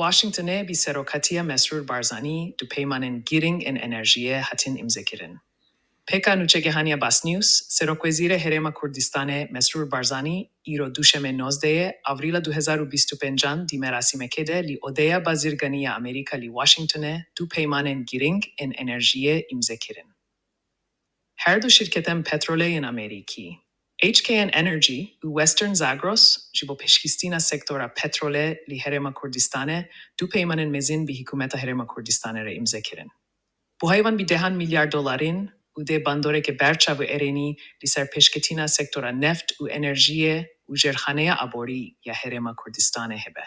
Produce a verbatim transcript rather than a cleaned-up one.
Washingtonê bi serokatiya Mesrûr Barzanî du peymanên girîng ên enerjiyê hatin îmzekirin. Pêka nûçegihaniya Basnews, Serokwezîrê Herêma Kurdistanê Mesrûr Barzanî îro Duşemê nozdehê Avrîla du hezar û bîst û pêncan di merasîmekê de li Odeya Bazirganî ya Amerîka li Washingtonê du peymanên girîng ên enerjiyê îmze kirin. Her du şîrketên petrolê yên Amerîkî, H K N Energy û Western Zagros, ji bo pêşxistina sektora petrolê li Herêma Kurdistanê du peymanên mezin bi hikûmeta Herêma Kurdistanê re îmze kirin. Buhayê wan bi dehan milyar dolarîn û dê bandoreke berçav û erênî li ser pêşketina sektora neft û enerjiyê û jêrxaneya aborî ya Herêma Kurdistanê hebe.